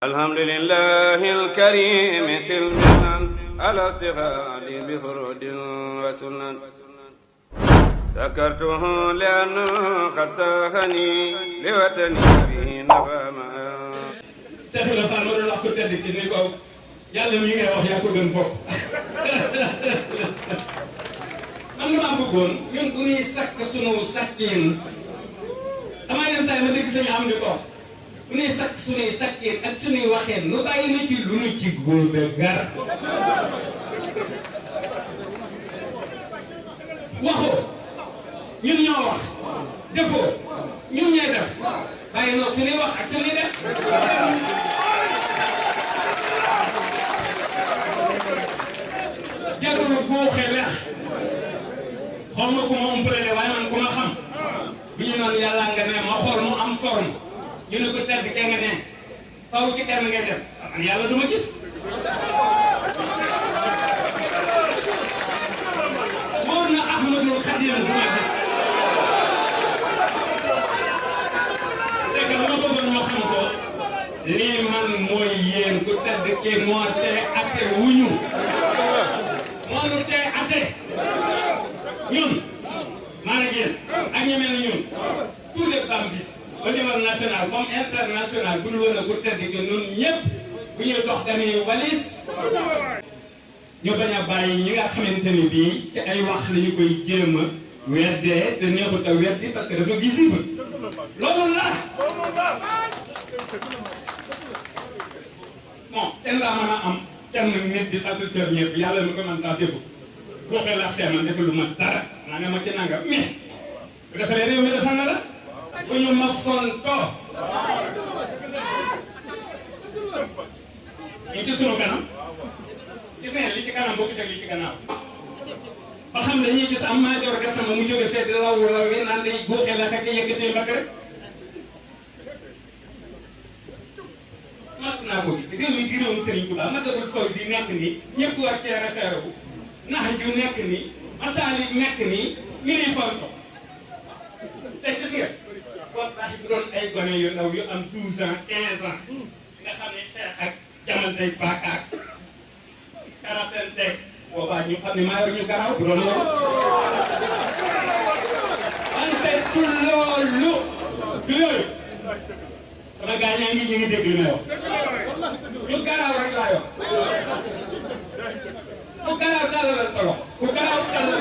الحمد لله الكريم سلمنا على استغال بفرود وسنن سكرته لأنه قد ساخني لوطني به نفى ما Cheikh Ibrahima Fall ma doon wax ko tedd ki ni ko yàlla mi ngay wax yaa ko gën fopp man damaa bëggoon ñun bu ñuy sakk sunu sakkiin damaa yenn saa yi ma dégg sañu am di ko bu ñuy sakk sunuy sakkiin ak sunuy waxeen nu bàyyi na ci lu nu ci góobe gar waxoo ñun ñoo wax defoo ñun ñooy def bàyyi noog sunuy wax ak sunuy def jarul góoxee lex xaw ma ku ma umpale waaye man ku ma xam bu ñu noonu yàlla nga ne ma xool mu am forme ñu ne ko tedd ke nga ne faw ci kenn ngay def man yàlla du ma gis wóor na Ahmadul Xadim du ma gis c'est que dama bëggoon ñoo xam ko lii man mooy yéen ku tedd ke moo te ate wuñu moo nu tee ate ñun maanaam yéen ak ñi mel ni ñun tous les bambis au niveau national comme international bu dul woon a ku tedd ki ñun ñëpp bu ñuy dox dañuy walis ñu bañ a bàyyi ñi nga xamante ni bii ci ay wax la ñu koy jéem a weddee te neexut a weddi parce que dafa visible loolu la bon kenn daa mën a am kenn nit di assesseur ñëpp yàlla lu ko man sax defu waxee la fee man defu lu ma dara naa ne ma ci nanga mais bu defalee réew mi dafa na la bu ñu ma fontoo ñu ci sunu kanam gis ngeen li ci kanam boo ko teg li ci gannaaw ba xam dañuy gis am maajoor gasama mu jóge fee di law wi naan day góoxee la fekk yëkkatee mbakk rek mas naa ko gis réew mi di réewum Serigne Touba Matlaboul Fawzi nekk nii ñëpp war cee référé wu nax ju nekk nii masaalik nekk nii ñu ne fonto te gis nga wallaahi bu doon ay gone yu ndaw yu am 12 ans 15 ans nga xam ne xeex ak jamanteeg baakaak karatenteeg boobaa ñu xam ne maa yor ñu garaaw bu doon loolu wante pour loolu du yooyu sama gars ñaa ngi ñu ngi dégg li may wax ñu garaaw rek laa yor ku garaaw dalal sa loxo ku garaaw dalal